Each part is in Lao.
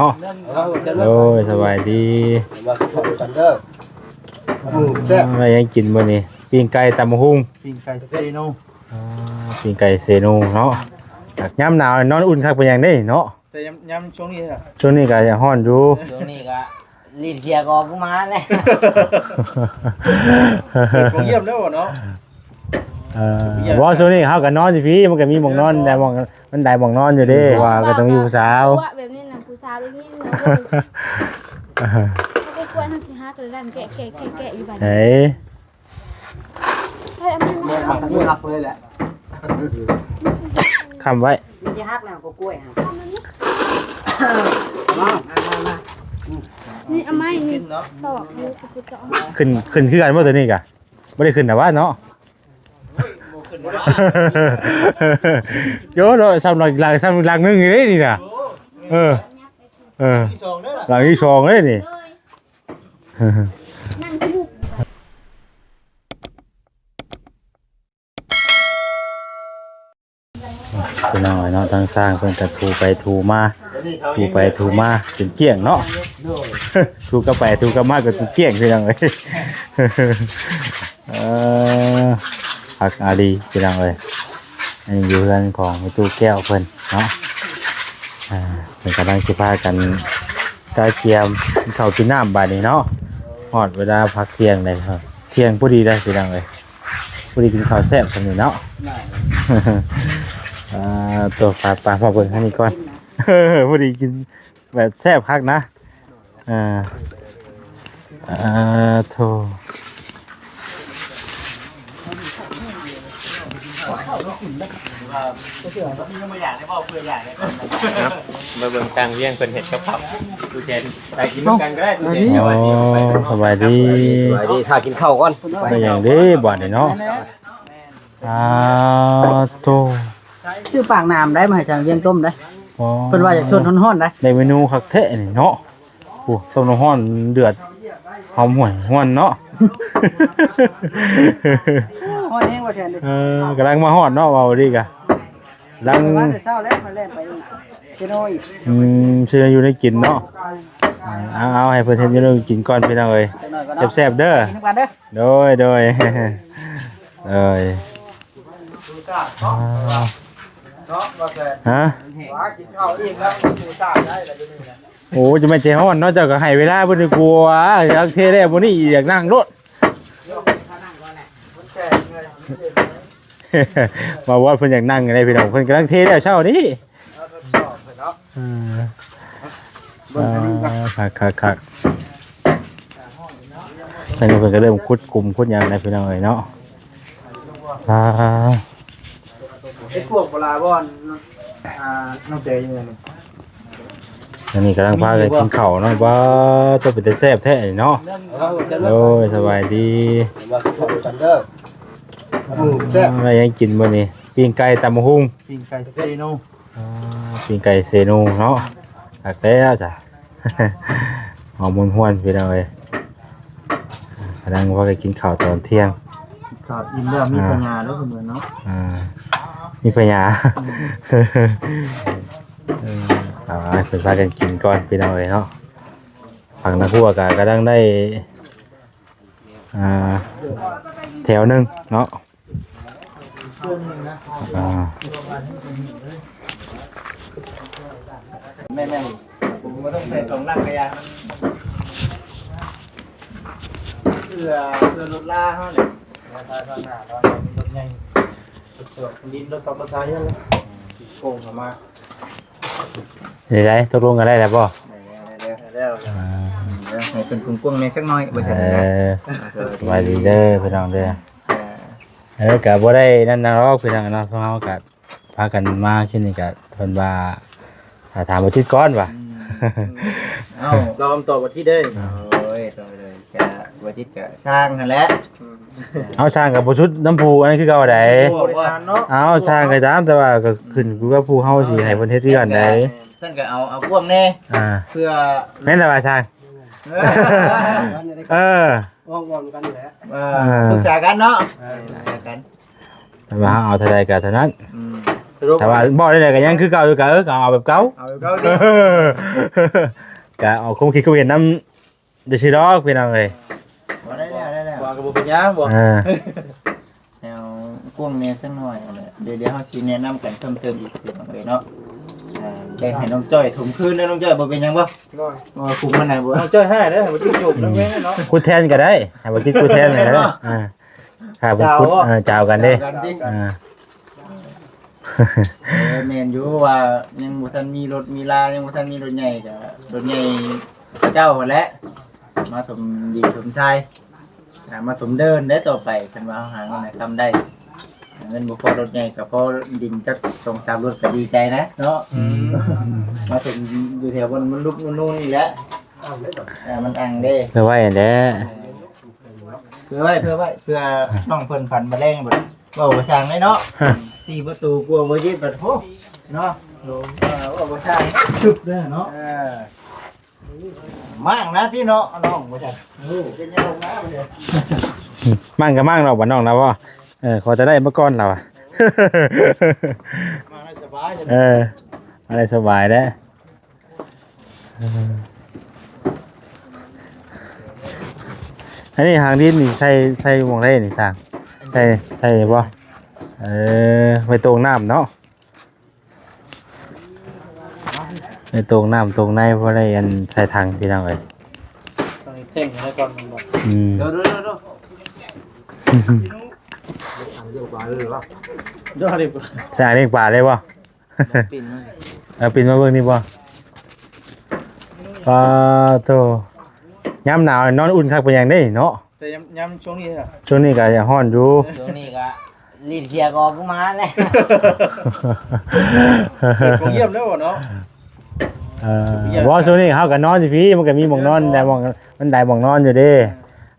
ເນາະ. ໂດຍ ສະບາຍດີ. ມາກິນເຂົ້ານຳກັນເດີ. ອືມ ແຊບ. ອາ ໄດ້ຫຍັງກິນມື້ນີ້? ປີ້ງໄກ່ ຕຳບັກຫຸ່ງ. ປີ້ງໄກ່ເຊໂນ. ອ່າ ປີ້ງໄກ່ເຊໂນເນາະ. ຍາມໜາວນອນອຸ່ນຄັກປານຫຍັງເດ້ເນາະ. ແຕ່ຍາມ ຍາມຊ່ວງນີ້ນະ ຊ່ວງນີ້ກໍຍັງຮ້ອນຢູ່. ຊ່ວງນີ້ກໍ ລີດເສຍກໍອອກມາແລ້ວ. ເປີດໂຮງຮຽນແລ້ວເນາະ. ເອີ ບໍ່ ຊ່ວງນີ້ເຮົາກໍນອນຢູ່ພີ້ ມັນກໍມີໝ່ອງນອນ ເອີ ໄດ້ໝ່ອງ ມັນໄດ້ໝ່ອງນອນຢູ່ເດ້ ເພາະວ່າກໍຕ້ອງມີຜູ້ສາວ. ແບບນີ້ນະ ຜູ້ສາວໄດ້ຍິນນະ. ເຮົາກໍຄວນເຮົາຊິຫາກໍໄດ້ແກະ ແກະ ແກະ ແກະຢູ່ບາດນີ້. ເອີ ມັນຮັກເລີຍແຫຼະ ຄ້ຳໄວ້ ມັນຊິຫັກແລ້ວກໍກ້ວຍຫັ້ນ. ນີ້ເອົາໄມ້ນີ້ຕອກ ຂຶ້ນ ຂຶ້ນເຮືອນບໍ່ ຕົວນີ້ກະບໍ່ໄດ້ຂຶ້ນນະວະເນາະ. ໂຍເນາະ ຊ້ຳຫຼັງ ຫຼັງ ຊ້ຳຫຼັງໜຶ່ງເດ້ນີ້ນະ. ເອີ ເອີ ຫຼັງທີສອງເດ້ນີ້. ພີ່ນ້ອງເອີຍເນາະ ທາງຊ່າງເພິ່ນກໍຖູໄປຖູມາ ຖູໄປຖູມາຈົນກ້ຽງເນາະ. ຖູກັບໄປຖູກັບມາກໍຈົນກ້ຽງ ພີ່ນ້ອງເອີຍ. ເອີ ຄັກອີ່ຫຼີພີ່ນ້ອງເອີຍ. ອັນນີ້ຢູ່ເຮືອນຂອງແມ່ຕູ້ແກ້ວເພິ່ນເນາະ. ອ່າ ເພິ່ນກຳລັງຊິພາກັນກະກຽມກິນເຂົ້າກິນນ້ຳບາດນີ້ເນາະ. ຮອດເວລາພັກທ່ຽງແລ້ວ ທ່ຽງພໍດີເດ້ພີ່ນ້ອງເອີຍ. ພໍດີກິນເຂົ້າແຊບສ່ຳນີ້ເນາະ. ອ່າ ໂຕ ໄປໆ ມາເບິ່ງທາງນີ້ກ່ອນ. ພໍດີກິນແບບແຊບຄັກນະ. ເອີ ເອີ ໂທ້ ມາເບິ່ງຕ່າງວຽງເພິ່ນເຮັດກັບເຂົ້າ. ຕູ້ແຈນ ໄປກິນນຳກັນກໍໄດ້ຕູ້ແຈນ. ໂອ້ ສະບາຍດີ ສະບາຍດີ. ຖ້າກິນເຂົ້າກ່ອນ. ໄດ້ຫຍັງເດ້ບາດນີ້ເນາະ. ອ່າ ໂທ້ ຊື້ປາກນ້ຳໄດ້ມາໃຫ້ທາງວຽງຕົ້ມໄດ້. ອໍ ເພິ່ນວ່າຢາກຊົດຮ້ອນໆໄດ້. ໄດ້ເມນູຄັກແທ້ນີ້ເນາະ. ໂອ້ ຕົ້ມນ້ຳຮ້ອນເດືອດ ຫອມຫວຍຮວນເນາະ. ຮ້ອນແຮງບໍ່ແຊນເດ້. ເອີ ກຳລັງມາຮອດເນາະ ເວົ້າດີກະ ຫຼັງ ມາແຕ່ເຊົ້າແລ້ວ ມາແລ່ນໄປເຊໂນອີກ. ອືມ ເຊໂນຢູ່ໃນກິນເນາະ. ເອົາ ເອົາໃຫ້ເພິ່ນເຮັດຢູ່ໃນກິນກ່ອນພີ່ນ້ອງເອີຍ. ແຊບໆເດີ. ກິນນຳກັນເດີ. ໂດຍ ໂດຍ ເອີຍ ຮະ ກິນເຂົ້າອີກແລ້ວ ໂອ້ ຈະແມ່ນໃຈຮ້ອນເນາະ ເຈົ້າກໍໃຫ້ເວລາເພິ່ນດີກວ່າ. ກຳລັງເທແລ້ວ ບໍ່ນີ້ຢາກນັ່ງໂລດ. ມາວອດເພິ່ນຢາກນັ່ງໄດ໋ພີ່ນ້ອງ ເພິ່ນກຳລັງເທແລ້ວເຊົ້ານີ້. ເອີ ເບິ່ງທາງນີ້ກ່ອນ. ອ່າ ຄັກໆໆ. ອັນນີ້ເພິ່ນກໍເລີ່ມຂຸດຂຸມຂຸດຫຍັງແລ້ວພີ່ນ້ອງເອີຍເນາະ. ອ່າ ເຮັດພວກປະຫຼາບ່ອນ ອ່າ ນ້ອງແຕຢູ່ນີ້. ອັນນີ້ກຳລັງພາກັນກິນເຂົ້າເນາະ. ວ້າ ໂຕ ເປັນຕາແຊບແທ້ນີ້ເນາະ. ໂອ້ຍ ສະບາຍດີ ມາກິນເຂົ້ານຳກັນເດີ. ອືມ ແຊບ. ໄດ້ຫຍັງກິນມື້ນີ້? ປີ້ງໄກ່ ຕຳບັກຫຸ່ງ ປີ້ງໄກ່ເຊໂນ. ອ່າ ປີ້ງໄກ່ເຊໂນເນາະ. ຄັກແລ້ວຊະ ຫອມຫວນໆ ພີ່ນ້ອງເອີຍ. ກຳລັງວ່າໄປກິນເຂົ້າຕອນທ່ຽງ ເຂົ້າອີ່ມແລ້ວມີພະຍາເດີເນາະ. ອ່າ ມີພະຍາ. ເອີ ເອົາ ເພິ່ນພາກັນກິນກ່ອນ ພີ່ນ້ອງເອີຍເນາະ. ຝັ່ງນາຄົວກໍກຳລັງໄດ້ ອ່າ ແຖວໜຶ່ງເນາະ. ອ່າ ແມ່ນໆ ບໍ່ຕ້ອງໃສ່ສອງຫຼັງກະຢ່າ ເພື່ອ ເພື່ອລົດລາເຮົານີ້ ຖ້າທາງໜ້າເຮົາມີລົດໃຫຍ່ ລົດເຄື່ອງ ດິນ ລົດສອກລົດໄຖນັ້ນແຫຼະ ໂກງເຂົ້າມາ. ໄດ້ ຕົກລົງກັນໄດ້ແລ້ວບໍ່? ໄດ້ແລ້ວ ໄດ້ແລ້ວ ໄດ້ແລ້ວ. ອ່າ ໃຫ້ເພິ່ນກວ້າງໆແດ່ຈັກໜ້ອຍ ບໍ່ຊັ້ນ. ເອີ ສະບາຍດີເດີພີ່ນ້ອງເດີ. ເອີ ກະບໍ່ໄດ້ນັ້ນນະດອກພີ່ນ້ອງເນາະ ພວກເຮົາກະພາກັນມາ ຄລິບນີ້ກະເພິ່ນວ່າ ຖ້າຖາມບໍ່ຈິດກ່ອນວ່າ. ເອົ້າ ລາວຄຳຕອບບໍ່ຈິດເດ້. ໂອ້ຍ ໂດຍໆ ກະບໍ່ຈິດກະຊ່າງຫັ້ນແຫຼະ. ເອົາ ຊ່າງກໍບໍ່ສຸດນຳຜູ້ອັນນັ້ນຄືເກົ່າໃດ. ໂອ້ ບໍລິຫານເນາະ. ເອົາ ຊ່າງກໍຕາມ ແຕ່ວ່າກໍຂຶ້ນຢູ່ກັບຜູ້ເຮົາຊິໃຫ້ເພິ່ນເຮັດເຮືອນໃດ. ຊັ້ນກໍເອົາ ເອົາກວ້າງແດ່. ອ່າ ເພື່ອ ແມ່ນແລ້ວວ່າຊ່າງ. ເອີ ເອີ ເວົ້າໆກັນແຫຼະ. ເອີ ເອີ ປຶກສາກັນເນາະ. ເອີ ປຶກສາກັນ ແຕ່ວ່າເຮົາເອົາເທົ່າໃດກໍເທົ່ານັ້ນ. ອືມ ແຕ່ວ່າເວົ້າໄດ້ໃດກໍຍັງຄືເກົ່າຢູ່ ກໍເອີ ກໍເອົາແບບເກົ່າ ເອົາແບບເກົ່າຕິ ກໍເອົາຄວາມຄິດຄວາມເຫັນນຳ ເດຊິດອກ ພີ່ນ້ອງເອີຍ ບໍ່ໄດ້ແລ້ວ ໄດ້ແລ້ວ ວ່າກໍບໍ່ເປັນຫຍັງບໍ່ ອ່າ ແນວກວ້າງແດ່ສັກໜ້ອຍ ດຽວ ດຽວເຮົາຊິແນະນຳກັນເພີ່ມເຕີມອີກ ພີ່ນ້ອງເອີຍເນາະ ອ່າ ໄດ້ໃຫ້ນ້ອງຈ້ອຍຖົມຄືນແລ້ວ ນ້ອງຈ້ອຍບໍ່ເປັນຫຍັງບໍ່ ໂດຍ ບໍ່ຄຸມມັນໄດ້ບໍ່ ນ້ອງຈ້ອຍໃຫ້ເດີ ບໍ່ຈິດຖົມນຳແມ່ນເນາະ ຂຸດແທນກໍໄດ້ ໃຫ້ບໍ່ຈິດຂຸດແທນກໍໄດ້ ອ່າ ຖ້າເພິ່ນຂຸດ ເອີ ຈາວກັນເດ້ ຈາວກັນຕິ ອ່າ ເອີ ແມ່ນຢູ່ວ່າຍັງບໍ່ທັນມີລົດມີລາ ຍັງບໍ່ທັນມີລົດໃຫຍ່ ກໍລົດໃຫຍ່ເຈົ້າຫັ້ນແຫຼະ ມາຖົມດິນຖົມຊາຍ ອ່າ ມາຖົມເດີ່ນໄດ້ຕໍ່ໄປ ຄັນວ່າເຮົາຫາເງິນຫາຄຳໄດ້ ເງິນບໍ່ພໍລົດໃຫຍ່ ກໍພໍດິນຈັກສອງສາມລົດ ກໍດີໃຈນະເນາະ ອືມ ມາຖົມຢູ່ແຖວບ່ອນມັນລຸກນູ່ນໆນີ້ແຫຼະ ອ່າ ມັນອັ່ງເດ້ ເພື່ອໄວ້ຫັ້ນແຫຼະ ເພື່ອໄວ້ ເພື່ອໄວ້ ເພື່ອນ້ອງເພິ່ນຝັນບໍ່ແລງ ເວົ້າບໍ່ຊ່າງເລີຍເນາະ ສີ່ປະຕູກົວບໍ່ຍຶດບັດ ໂຫ ເນາະ ເວົ້າບໍ່ຊ່າງ ຊຶບເດີເນາະ ເອີ ມ້າງນະຕິເນາະ ນ້ອງວ່າຊັ້ນ ເປັນຫຍັງອອກມາບັດນີ້ ມ້າງກໍມ້າງດອກບັດນ້ອງລາວເວົ້າ ເອີ ຂໍແຕ່ໄດ້ມາກ່ອນລາວ ມ້າງໄດ້ສະບາຍ ເອີ ມ້າງໄດ້ສະບາຍແລ້ວ. ອັນນີ້ຫາງດິນນີ້ໃສ່ ໃສ່ໝ່ອງໃດນີ້ຊ່າງ ໃສ່ ໃສ່ບໍ່ ເອີ ໄວ້ໂຕ່ງນ້ຳເນາະ ໄວ້ໂຕ່ງນ້ຳໂຕ່ງໃນ ພໍໄດ້ອັນໃສ່ຖັງ ພີ່ນ້ອງເອີຍ ຕ້ອງເຄັ່ງໃຫ້ກ່ອນແມ່ນບໍ່ ອືມ ເດີໆໆ ໃສ່ອ່າງລ້ຽງປາເລີຍບໍ່? ເອົາປິ່ນມາເບິ່ງນີ້ບໍ່? ປາໂທ້ ຍາມໜາວນອນອຸ່ນຄັກປານຫຍັງເດ້ເນາະ ແຕ່ຍາມ ຍາມຊ່ວງນີ້ລະ ຊ່ວງນີ້ກໍຮ້ອນຢູ່ ຊ່ວງນີ້ກໍ ລີດເສຍກໍອອກຄືໝາແຫຼະ ເກັບຂອງຢ້ຽມແລ້ວເນາະ ເອີ ບໍ່ ຊ່ວງນີ້ເຮົາກໍນອນຢູ່ພີ້ ມັນກໍມີໝ່ອງນອນ ເອີ ຫຼາຍໝ່ອງ ມັນຫຼາຍໝ່ອງນອນຢູ່ເດ້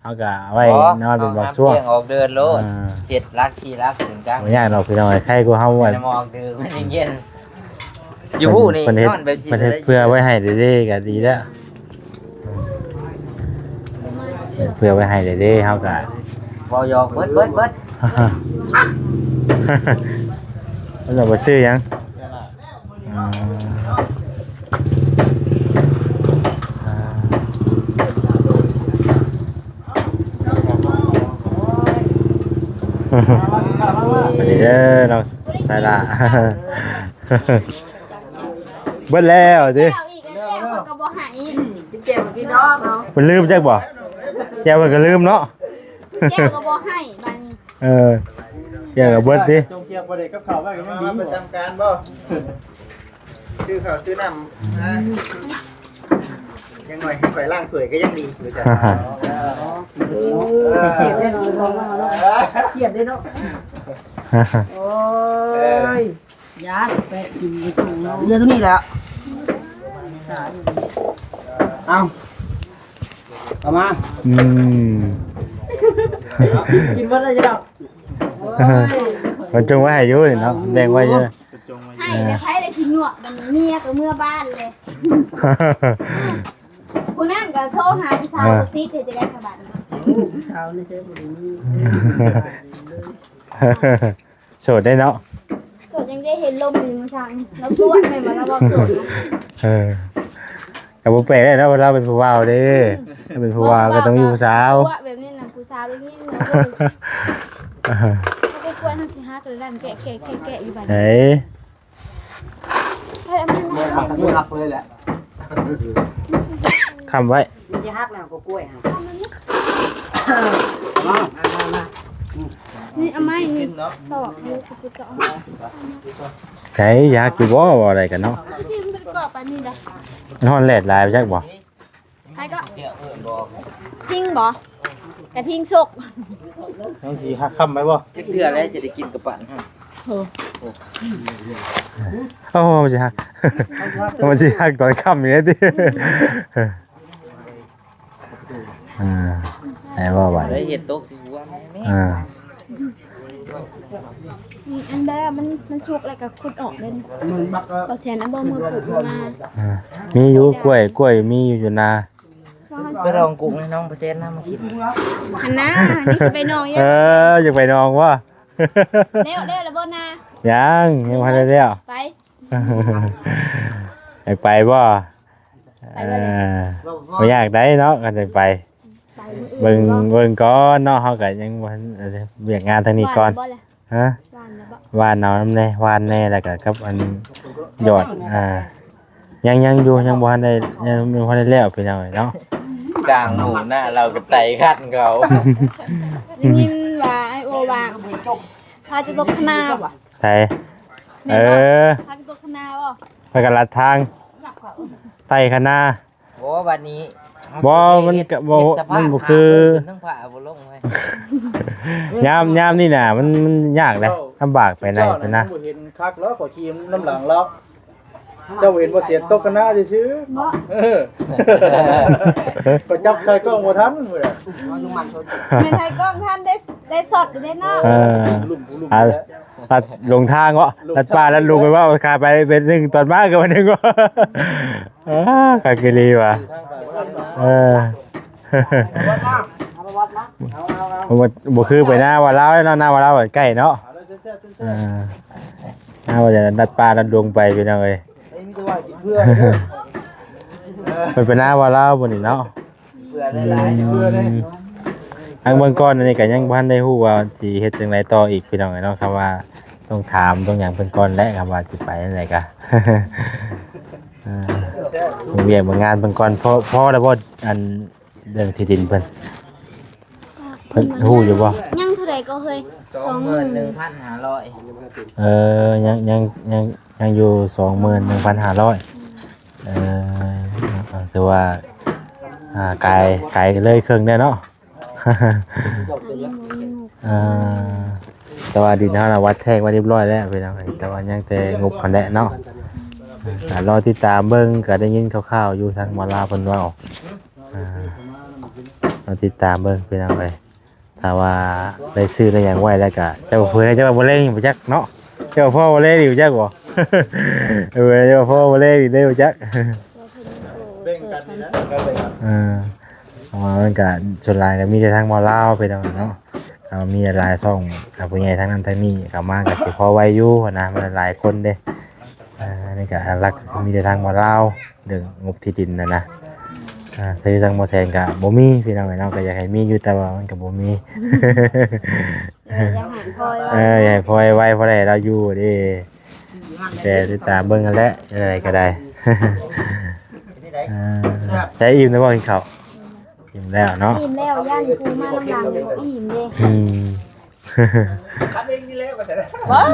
ເຮົາກໍເອົາໄວ້ ບໍ່ ນອນເປັນບາງຊ່ວງ ເອົານ້ຳທ່ຽງອອກເດີ່ນໂລດ ອ່າ ເຈັດຫຼັກ ສີ່ຫຼັກ ສູນກາງ ບໍ່ຍາກດອກພີ່ນ້ອງ ໃຄກວ່າເຮົາ ແມ່ນ ອອກເດີ່ນມັນເຢັນ ຢູ່ຜູ້ນີ້ ເພິ່ນເຮັດ ນອນແບບນີ້ ເພິ່ນເຮັດເພື່ອໄວ້ໃຫ້ເດ້ໆ ກໍດີແລ້ວ ເພື່ອໄວ້ໃຫ້ເດ້ໆ ເຮົາກໍເວົ້າຫຍອກເບິດໆໆ ເພິ່ນວ່າບໍ່ຊື້ຫຍັງ ອ່າ ອ່າ ອັນນີ້ເດີນ້ອງສາຍຫຼ້າ ເບິດແລ້ວຕິ ແຈ່ວອີກ ແຈ່ວເຂົາກໍບໍ່ໃຫ້ ກິນແຈ່ວກິນດອກເນາະ ເພິ່ນລືມຈັກບໍ່ ແຈ່ວເພິ່ນກໍລືມເນາະ ແຈ່ວກໍບໍ່ໃຫ້ບາດນີ້ ເອີ ແຈ່ວກໍເບິດຕິ ຈົ່ງເກັບບໍ່ໄດ້ກັບເຂົ້າໄວ້ກໍຍັງດີ ປະຈຳການບໍ່? ຊື້ເຂົ້າຊື້ນ້ຳ ອືມ ຫາ ຢ່າງໜ້ອຍໃຫ້ຂ້ອຍລ້າງຖ້ວຍກໍຍັງດີ ວ່າຊັ້ນ ເອີ ຄຽດເດ້ເນາະ ຄຽດເດ້ເນາະ ໂອ້ຍ ເອີ ຢາກແປະກິນຢູ່ ເຫຼືອຕົງນີ້ແຫຼະ ເອົາ ເອົາມາ ອືມ ກິນເບິດແລ້ວເຈົ້າ ໂອ້ຍ ມັນຈົ່ງໄວ້ໃຫ້ຢູ່ນີ້ເນາະ ແບ່ງໄວ້ຢູ່ ໃຫ້ແລ້ວໃຜໄດ້ຊິຍົວະ ບັດນີ້ເມຍກໍເມືອບ້ານເລີຍ ຜູ້ນັ້ນກໍໂທຫາຜູ້ສາວ ເອີ ບໍ່ຕິດ ເຮັດຈັ່ງໃດສະບາດນີ້ ຜູ້ສາວນີ້ໃຊ້ບໍ່ໄດ້ມີ ໂສດໄດ້ເນາະ ໂສດຍັງໄດ້ເຫັນລົມຢູ່ມື້ເຊົ້ານີ້ ລາວຕົວະແມ່ນບໍ່ ລາວເວົ້າຕົວະ ເອີ ກໍບໍ່ແປກໄດ້ເນາະ ເພາະລາວເປັນຜູ້ບ່າວເດ້ ອືມ ລາວເປັນຜູ້ບ່າວກໍຕ້ອງມີຜູ້ສາວ ຕົວະແບບນີ້ນະ ຜູ້ສາວໄດ້ຍິນແລ້ວ ເອີ ເຮົາໄປກວນເຮົາຊິຫາໂຕນັ້ນແກະໆໆຢູ່ບັດນີ້ ເອີ ເອີ ມັນຫັກເລີຍແຫຼະ ຄ້ຳໄວ້ ມັນຊິຫັກແລ້ວກໍກ້ວຍຫັ້ນ ນີ້ເອົາໄມ້ນີ້ຕອກໃຫ້ ໃສຢາກຢູ່ບໍ່ ບໍ່ໄດ້ກັນເນາະ ທີ່ມັນເກາະປານນີ້ລະ ມັນຮ້ອນແດດຫຼາຍຈັກບໍ່? ໃຜກໍ ພິງບໍ່? ກະທິງສົກ ຍັງຊິຫັກຄ້ຳໄວ້ບໍ່? ຈັກເທື່ອແລ້ວຈະໄດ້ກິນກະປັ່ນຫັ້ນ ໂອ້ ໂອ້ ມັນຊິຫັກ ມັນຊິຫັກຕອນຄ່ຳນີ້ຕິ ອ່າ ໄດ້ບໍ່ບາດນີ້ ໄດ້ເຮັດຕົກຊິຫົວແມ່ ອ່າ ອືມ ອັນໃດມັນ ມັນສຸກແລ້ວກໍຂຸດອອກເດ້ ບໍ່ແຊນນະ ບໍ່ມືປູກມາ ອ່າ ມີຢູ່ກ້ວຍ ກ້ວຍມີຢູ່ຢູ່ນາ ໄປລອງກຸ້ງໃຫ້ນ້ອງປະແຊນນຳມາກິນ ຫັ້ນນະ ນີ້ຊິໄປໜອງ ເອີ ຢາກໄປໜອງບໍ່? ແລ້ວ ແລ້ວລະບໍ່ນາ? ຍັງ ຍັງບໍ່ທັນໄດ້ແລ້ວ ໄປ ຢາກໄປບໍ່? ໄປບໍ່ໄດ້ ເອີ ບໍ່ຢາກໄດ້ເນາະ ຄັນຈະໄປ ໄປມື້ອື່ນ ເບິ່ງ ເບິ່ງກ່ອນເນາະ ເຮົາກໍຍັງບໍ່ທັນ ວຽກງານທາງນີ້ກ່ອນ ຫວ່ານແລ້ວບໍ່ລະ? ຮະ? ຫວ່ານແລ້ວບໍ່? ຫວ່ານເອົານຳແດ່ ຫວ່ານແດ່ ແລ້ວກໍກັບອັນ ຢອດ ອ່າ ຍັງ ຍັງຢູ່ ຍັງບໍ່ທັນໄດ້ ຍັງບໍ່ທັນໄດ້ແລ້ວ ພີ່ນ້ອງເອີຍເນາະ ກາງໝູ່ນະ ລາວກໍໄຕຄັນເຂົາ ໄດ້ຍິນວ່າອ້າຍໂອວ່າ ພາຈະຕົກຄະນາບໍ່? ໃສ? ແມ່ນບໍ່? ເອີ ພາຈະຕົກຄະນາບໍ່? ພາກັນລັດທາງ ໄຕ່ຄະນາ ບໍ່ ບັດນີ້ ບໍ່ ມັນກໍບໍ່ ມັນບໍ່ຄື ເຮັດສະພາບຂາເບິ່ງຂຶ້ນທາງຟ້າບໍ່ລົງເວີຍ ຍາມ ຍາມນີ້ນະ ມັນ ມັນຍາກເດ້ ລຳບາກໄປໃນພຸ້ນນະ ບໍ່ເຫັນຄັກແລ້ວ ຂ້ອຍຂີ່ນຳຫຼັງລາວ ເຈົ້າເຫັນບໍ່ ເສຍຕົກຄະນະຊື່ໆ ເນາະ ເອີ ຂ້ອຍຈັບໄຂກ້ອງບໍ່ທັນເວີຍ ແມ່ນໄຂກ້ອງທັນໄດ້ ໄດ້ຊັອດຢູ່ເດ້ເນາະ ເອີ ລຸ່ມ ລຸ່ມ ອ່າ ແລ້ວ ຕັດຫຼົງທາງເນາະ ຫຼົງທາງ ລັດປ່າລັດດົງ ໄປວ່າຂາໄປເປັນໜຶ່ງ ຕອນມາກໍເປັນໜຶ່ງ ເອີ ຄັກອີ່ຫຼີວ່າ ເອີ ບໍ່ ບໍ່ຄືໄປນາວ່າລາວເນາະ ນາວ່າລາວໃກ້ເນາະ ເອີ ນາວ່າຈະລັດປ່າລັດດົງໄປ ພີ່ນ້ອງເອີຍ ເພິ່ນໄປນາວ່າລາວມື້ນີ້ເນາະ ເບື່ອຫຼາຍໆ ອືມ ເບື່ອເລີຍ ທາງເບື້ອງກ່ອນອັນນີ້ກໍຍັງບໍ່ທັນໄດ້ຮູ້ວ່າຊິເຮັດຈັ່ງໃດຕໍ່ອີກ ພີ່ນ້ອງເອີຍເນາະ ຄຳວ່າຕ້ອງຖາມຕ້ອງຫຍັງເພິ່ນກ່ອນແຫຼະ ຄຳວ່າຊິໄປຈັ່ງໃດກໍ ເອີ ເບິ່ງວຽກເບິ່ງງານເພິ່ນກ່ອນ ພໍ ພໍແລ້ວບໍ່ ອັນ ເລື່ອງທີ່ດິນເພິ່ນ ເພິ່ນຮູ້ຢູ່ບໍ່? ຍັງເທົ່າໃດກໍເຮີ້ຍ? ສອງໝື່ນໜຶ່ງພັນຫ້າຮ້ອຍ ເອີ ຍັງ ຍັງ ຍັງ ຍັງຢູ່ສອງໝື່ນໜຶ່ງພັນຫ້າຮ້ອຍ ເອີ ຖືວ່າ ອ່າ ກາຍ ກາຍເລີຍເຄິ່ງແລ້ວເນາະ ກໍຍັງບໍ່ມີງົບ ເອີ ແຕ່ວ່າດິນເຮົານະວັດແທກໄວ້ຮຽບຮ້ອຍແລ້ວ ພີ່ນ້ອງເອີຍ ແຕ່ວ່າຍັງແຕ່ງົບຫັ້ນແຫຼະເນາະ ກໍລໍຕິດຕາມເບິ່ງ ກໍໄດ້ຍິນຂ່າວໆຢູ່ທາງໝໍລາວເພິ່ນເວົ້າ ອ່າ ມາຕິດຕາມເບິ່ງພີ່ນ້ອງເອີຍ ຖ້າວ່າໄດ້ຊື້ໄດ້ຫຍັງໄວ້ແລ້ວກະ ເຈົ້າເຜີຍ ເຈົ້າວ່າບໍ່ແລງນີ້ບໍ່ຈັກເນາະ ເຈົ້າພໍ່ບໍ່ແລງນີ້ບໍ່ຈັກບໍ່ ເອີ ເຈົ້າພໍ່ບໍ່ແລງນີ້ໄດ້ບໍ່ຈັກ ເອີ ເພາະວ່າມັນກະສ່ວນຫຼາຍກະມີແຕ່ທາງເວົ້າລາວພີ່ນ້ອງເນາະ ເຂົາມີຫຼາຍໆຊ່ອງ ອ່າ ຜູ້ໃຫຍ່ທາງນັ້ນທາງນີ້ເຂົ້າມາກະຊິພໍໄວຢູ່ຫັ້ນນະ ມັນຫຼາຍຄົນເດ້ ອ່າ ອັນນີ້ກະຫຼັກໆກໍມີແຕ່ທາງບ່າວລາວ ເລື່ອງງົບທີ່ດິນນະນະ ອ່າ ຄືທາງບ່າວແສນກະບໍ່ມີພີ່ນ້ອງເອີຍເນາະ ກະຢາກໃຫ້ມີຢູ່ ແຕ່ວ່າມັນກະບໍ່ມີ ເອີ ຢາກໃຫ້ພອຍໄວ ເອີ ຢາກໃຫ້ພອຍໄວ ພໍໄດ້ລາວຢູ່ເດ້ ແຕ່ຕິດຕາມເບິ່ງຫັ້ນແຫຼະ ຈັ່ງໃດກໍໄດ້ ອ່າ ແຕ່ອີ່ມແລ້ວບໍ່ກິນເຂົ້າ? ອີ່ມແລ້ວເນາະ ອີ່ມແລ້ວ ຢ້ານກູມານຳຫຼັງບໍ່ອີ່ມເດ້ ອືມ ຄັນເອງນີ້ແຫຼະວ່າແຕ່ ວ້າວ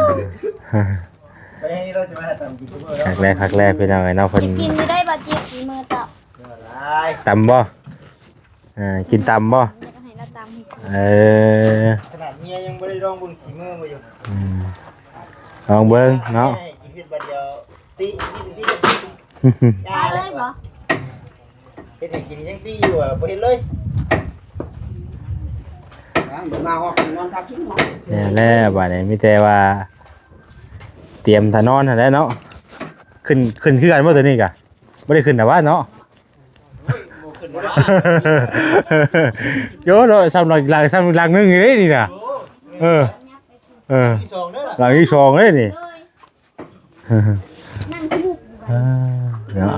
ປະເດັນນີ້ລາວຊິມາຫາຕຳກິນທຸກມື້ເນາະ ຄັກແລ້ວ ຄັກແລ້ວ ພີ່ນ້ອງເອີຍເນາະ ເພິ່ນ ຊິກິນຢູ່ໄດ້ບໍ່ຈິດ ຝີມືເຈົ້າ ຫຼາຍ ຕຳບໍ່? ເອີ ກິນຕຳບໍ່? ຢາກໃຫ້ລາວຕຳໃຫ້ກິນ ເອີ ຂະໜາດເມຍຍັງບໍ່ໄດ້ລອງເບິ່ງສີມືບໍ່ຢູ່ ອືມ ລອງເບິ່ງເນາະ ໃຫ້ກິນເຮັດບາດດຽວ ຕິ ຕິ ຕິ ຕິ ຢາເລີຍບໍ່? ເຮັດໃຫ້ກິນຍັງຕິຢູ່ ບໍ່ເຮັດເລີຍ ມາຮອດນອນຖ້າກິນເນາະ ແລ້ວ ແລ້ວບາດນີ້ມີແຕ່ວ່າຕຽມຖ້ານອນຫັ້ນແຫຼະເນາະ ຂຶ້ນ ຂຶ້ນຄືກັນບໍ່ໂຕນີ້ກະ ບໍ່ໄດ້ຂຶ້ນນະຫວາເນາະ ໂຢເນາະ ສ່ຳຫຼັງ ຫຼັງ ສ່ຳຫຼັງໜຶ່ງເດ້ນີ້ນະ ເອີ ເອີ ຫຼັງທີສອງເດ້ນີ້ ນັ່ງສະໜຸກຢູ່ ເອີ ເນາະ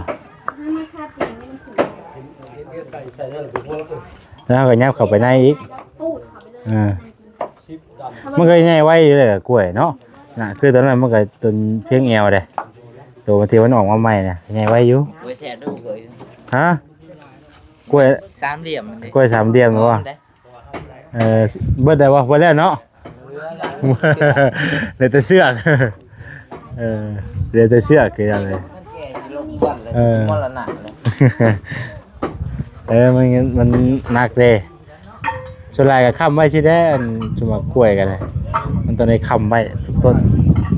ມາຄາດແຍງໃຫ້ມັນສູງ ແລ້ວເຮົາກໍຫຍັບເຂົ້າໄປໃນອີກ ປູດເຂົ້າໄປເລີຍ ເອີ ມັນກໍໃຫຍ່ໄວຢູ່ເດ້ກ້ວຍເນາະ ນະ ຄືຕອນນັ້ນມັນກໍຕົນພຽງແອວເດ້ ໂຕທີ່ມັນອອກມາໃໝ່ນະ ໃຫຍ່ໄວຢູ່ ໂອ້ຍ ແຊບເດີ້ ຮະ? ກ້ວຍສາມຫຼ່ຽມ ກ້ວຍສາມຫຼ່ຽມບໍ່? ເອີ ເບິດແລ້ວບໍ່? ເບິດແລ້ວເນາະ ເຫຼືອແຕ່ເຊືອກ ເອີ ເຫຼືອແຕ່ເຊືອກຄືຫຍັງເລີຍ ເອີ ເອີ ມັນ ມັນໜັກເດ້ ສ່ວນຫຼາຍກໍຄ້ຳໄວ້ຊິແດ່ ອັນ ສົມໝາກກ້ວຍກໍໄດ້ ມັນຕ້ອງໄດ້ຄ້ຳໄວ້ທຸກຕົ້ນ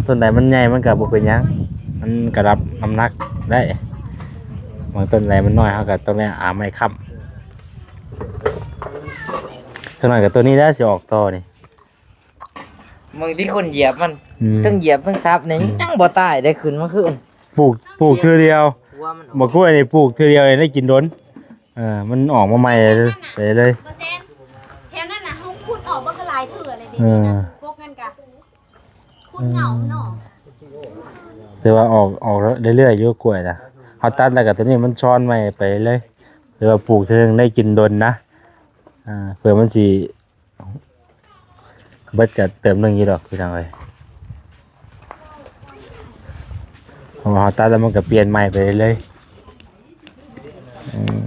ຕົ້ນໃດມັນໃຫຍ່ມັນກໍບໍ່ເປັນຫຍັງ ມັນກໍຮັບນ້ຳໜັກໄດ້ ບາງຕົ້ນໃດມັນນ້ອຍ ເຮົາກໍຕ້ອງໄດ້ອາໄມ້ຄ້ຳ ຈັກໜ້ອຍກໍຕົວນີ້ແຫຼະຊິອອກຕໍ່ນີ້ ເບິ່ງທີ່ຄົນຢຽບມັນ ອືມ ທັງຢຽບທັງສັບນີ້ ອືມ ຍັງບໍ່ຕາຍໄດ້ ຂຶ້ນມາຄື ປູກ ປູກເທື່ອດຽວ ຫົວມັນອອກ ໝາກກ້ວຍນີ້ປູກເທື່ອດຽວນີ້ໄດ້ກິນດົນ ເອີ ມັນອອກມາໃໝ່ໄປເລີຍ ບໍ່ແຊນ ແຖວນັ້ນນະ ເຮົາຂຸດອອກບັກຫຼາຍເທື່ອເລີຍເດ້ ເອີ ນີ້ນະ ກົກນັ້ນກະ ຄົນເຫງົາເນາະ ແຕ່ວ່າອອກ ອອກເລື້ອຍໆຢູ່ກ້ວຍນະ. ເຮົາຕັດແລ້ວກໍຕົວນີ້ມັນຊ້ອນໃໝ່ໄປເລີຍ ແຕ່ວ່າປູກເທື່ອໜຶ່ງໄດ້ກິນດົນນະ. ອ່າ ເພື່ອມັນຊິ ເບິດກະເຕີມໜຶ່ງຢູ່ດອກພີ່ນ້ອງເອີຍ ເພາະວ່າເຮົາຕັດແລ້ວມັນກະປ່ຽນໃໝ່ໄປເລີຍ. ອືມ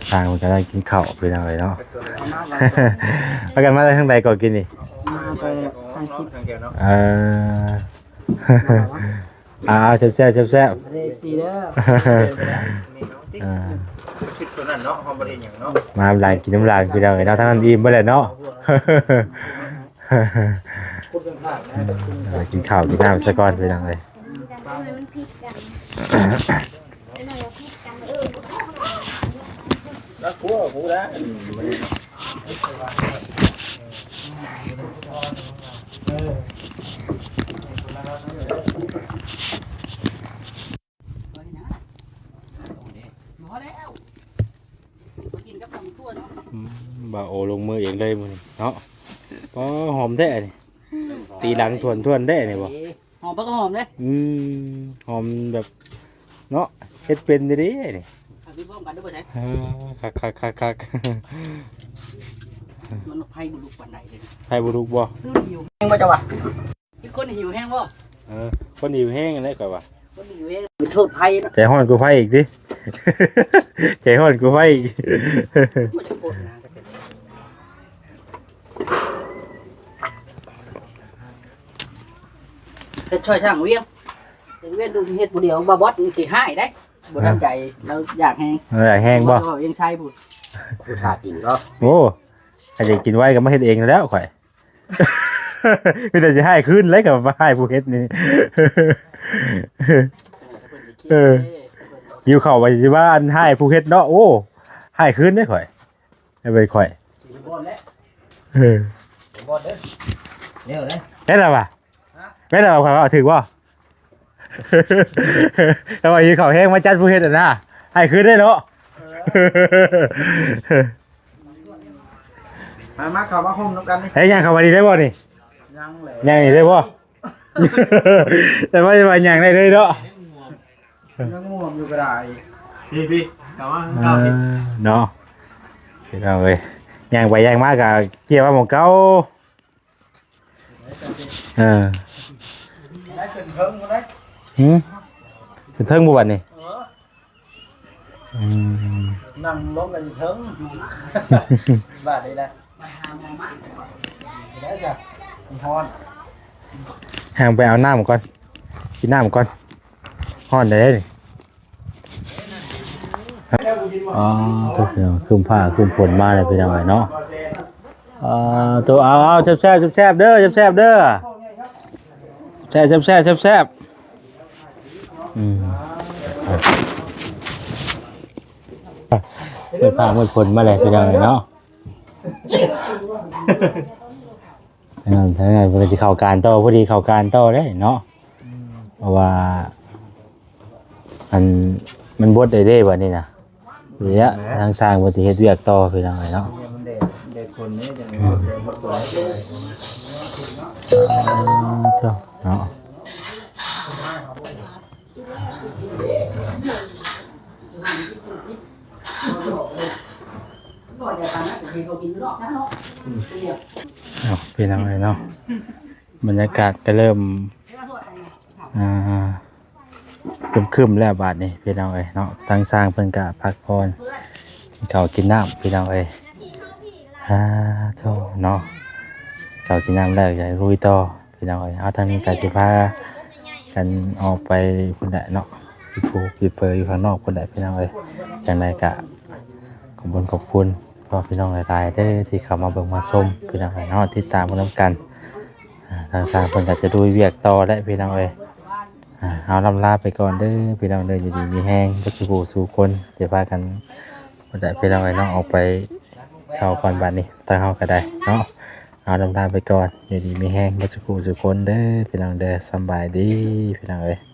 ຊ່າງເພິ່ນກຳລັງກິນເຂົ້າພີ່ນ້ອງເອີຍເນາະ. ພາກັນມາແຕ່ທາງໃດກໍກິນນີ້? ມາແຕ່ທາງທິດ ເອີ ອ່າ ແຊບໆ ແຊບໆ ເດ້ ເອັຟຊີ ເດີ ອ່າ ຊຸດຕົວນັ້ນເນາະ ເຮົາບໍ່ໄດ້ຫຍັງເນາະ ມານຳຫຼັງກິນນຳຫຼັງພີ່ນ້ອງເອີຍເນາະ. ທາງນັ້ນອີ່ມເບິດແລ້ວເນາະ ກິນເຂົ້າກິນນ້ຳຊະກ່ອນພີ່ນ້ອງເອີຍ. ອືມ ບ່າວໂອລົງມືເອງເລີຍມື້ນີ້ເນາະ. ອໍ ຫອມແທ້ນີ້ ຕີຫຼັງທວນໆ ແທ້ນີ້ບໍ່? ຫອມ ຜັກຫອມເດ້. ອືມ ຫອມແບບເນາະ ເຮັດເປັນເດ້ນີ້. ເອີ ຄັກໆໆໆ ມັນໄຟບໍ່ລຸກປານໃດເດ້. ໄຟບໍ່ລຸກບໍ່? ແຮງບໍ່ເຈົ້າວ່າ? ເປັນຄົນຫິວແຮງບໍ່? ເອີ ຄົນຫິວແຮງຫັ້ນແຫຼະຂ້ອຍວ່າ. ຄົນຫິວແຮງ ໂທດໄຟເນາະ. ໃຈຮ້ອນກວ່າໄຟອີກຕິ ໃຈຮ້ອນກວ່າໄຟອີກ. ເຮັດຊ່ອຍຊ່າງວຽງ ວຽງດູເຮັດຜູ້ດຽວ ບໍ່ບອດມັນຂີ້ຮ້າຍໄດ໋. ບໍ່ທັນໃຈ ລາວຢາກແຮງ ເອີ ຢາກແຮງບໍ່? ວຽງໄຊພຸ້ນ ຜູ້ຖ້າກິນກໍ ໂອ້ ຖ້າຢາກກິນໄວກໍມາເຮັດເອງແລ້ວຂ້ອຍ. ມີແຕ່ຊິຮ້າຍຄືນແຫຼະ ກໍມາຮ້າຍຜູ້ເຮັດນີ້. ເອີ ຫິວເຂົ້າວ່າຊິວ່າອັນຮ້າຍຜູ້ເຮັດເນາະ. ໂອ້ ຮ້າຍຄືນເດ້ຂ້ອຍ ໄດ້ໄປຂ້ອຍ. ເອີ ແມ່ນລະວ່າ ແມ່ນລະວ່າ ຂ້ອຍເວົ້າຖືກບໍ່? ແຕ່ວ່າຫິວເຂົ້າແຮງ ມາຈັດຜູ້ເຮັດຫັ້ນນະ ໃຫ້ຄືນໄດ້ເນາະ. ມາ ມາເຂົ້າມາໂຮມນຳກັນນີ້. ເຮັດຫຍັງ ເຂົ້າມານີ້ໄດ້ບໍ່ນີ້? ຍັງແຫຼະ ຍ່າງນີ້ໄດ້ບໍ່? ແຕ່ວ່າ ວ່າຍ່າງໄດ້ເລີຍເນາະ ຍັງງ່ວງຢູ່ກໍໄດ້. ພີ່ໆ ເຂົ້າມາ ເອີ ເຂົ້າມາ ເນາະ ພີ່ນ້ອງເອີຍ. ຍ່າງໄປຍ່າງມາກໍກ່ຽວມາໝ່ອງເກົ່າ. ເອີ ໄດ້ຂຶ້ນເທິງພຸ້ນເດ້. ຫືມ ຂຶ້ນເທິງບໍ່ບັດນີ້? ເອີ ອືມ ນັ່ງລົງກັນຢູ່ເທິງ ບາດນີ້ນະ. ໄດ້ຈ້ະ ມັນຮ້ອນ. ຍ່າງໄປເອົານ້ຳກ່ອນ ກິນນ້ຳກ່ອນ ຮ້ອນໄດ໋ນີ້. ອໍ ຄືຟ້າຄືຝົນມາແລ້ວພີ່ນ້ອງເອີຍເນາະ. ອ່າ ໂຕ ເອົາ ເອົາ ແຊບໆ ແຊບໆ ເດີ ແຊບໆ ເດີ ແຊບໆ ແຊບໆ ແຊບໆ. ອືມ ເປີດຟ້າເປີດຝົນມາແລ້ວພີ່ນ້ອງເອີຍເນາະ. ອັນນັ້ນ ທາງນັ້ນເພິ່ນກໍຊິເຂົ້າການຕໍ່ ພໍດີເຂົ້າການຕໍ່ເດ້ເນາະ. ອືມ ເພາະວ່າ ອັນ ມັນບົດໄດ້ເດ້ບັດນີ້ນະ. ນີ້ລະ ທາງຊ່າງເພິ່ນຊິເຮັດວຽກຕໍ່ພີ່ນ້ອງເອີຍເນາະ. ມັນແດດ ແດດຝົນນີ້ຈັ່ງ ອືມ ແດດຫົດຕົວ. ເຈົ້າເນາະ. ເອົາ ພີ່ນ້ອງເອີຍເນາະ ບັນຍາກາດກໍເລີ່ມ ອ່າ ຄຶ້ມໆ ແລ້ວບາດນີ້ພີ່ນ້ອງເອີຍເນາະ. ທາງຊ່າງເພິ່ນກໍພັກຜ່ອນ ກິນເຂົ້າກິນນ້ຳພີ່ນ້ອງເອີຍ. ອ່າ ໂທ້ເນາະ ເຂົ້າກິນນ້ຳແລ້ວ ຢາກລຸຍຕໍ່ ພີ່ນ້ອງເອີຍ. ເຮົາທາງນີ້ກໍຊິພາກັນອອກໄປພຸ້ນແຫຼະເນາະ ກິນປູກິນເປີຢູ່ຂ້າງນອກພຸ້ນແຫຼະ ພີ່ນ້ອງເອີຍ. ຈັ່ງໃດກະຂອບຄຸນ ຂອບຄຸນພໍ່ພີ່ນ້ອງຫຼາຍໆເດີ ທີ່ເຂົ້າມາເບິ່ງມາຊົມ ພີ່ນ້ອງເອີຍເນາະ ຕິດຕາມເບິ່ງນຳກັນ. ອ່າ ທາງຊ່າງເພິ່ນກໍຈະລຸຍວຽກຕໍ່ແຫຼະ ພີ່ນ້ອງເອີຍ. ອ່າ ເຮົາລ່ຳລາໄປກ່ອນເດີ ພີ່ນ້ອງເດີ ຢູ່ດີມີແຮງເບິດສູ່ຜູ້ສູ່ຄົນ. ຈະພາກັນ ພຸ້ນແຫຼະ ພີ່ນ້ອງເອີຍເນາະ ອອກໄປເຂົ້າກ່ອນບາດນີ້ ທາງເຮົາກໍໄດ້ເນາະ. ເຮົາລ່ຳລາໄປກ່ອນ ຢູ່ດີມີແຮງເບິດສູ່ຜູ້ສູ່ຄົນເດີ ພີ່ນ້ອງເດີ. ສຳບາຍດີ ພີ່ນ້ອງເອີຍ.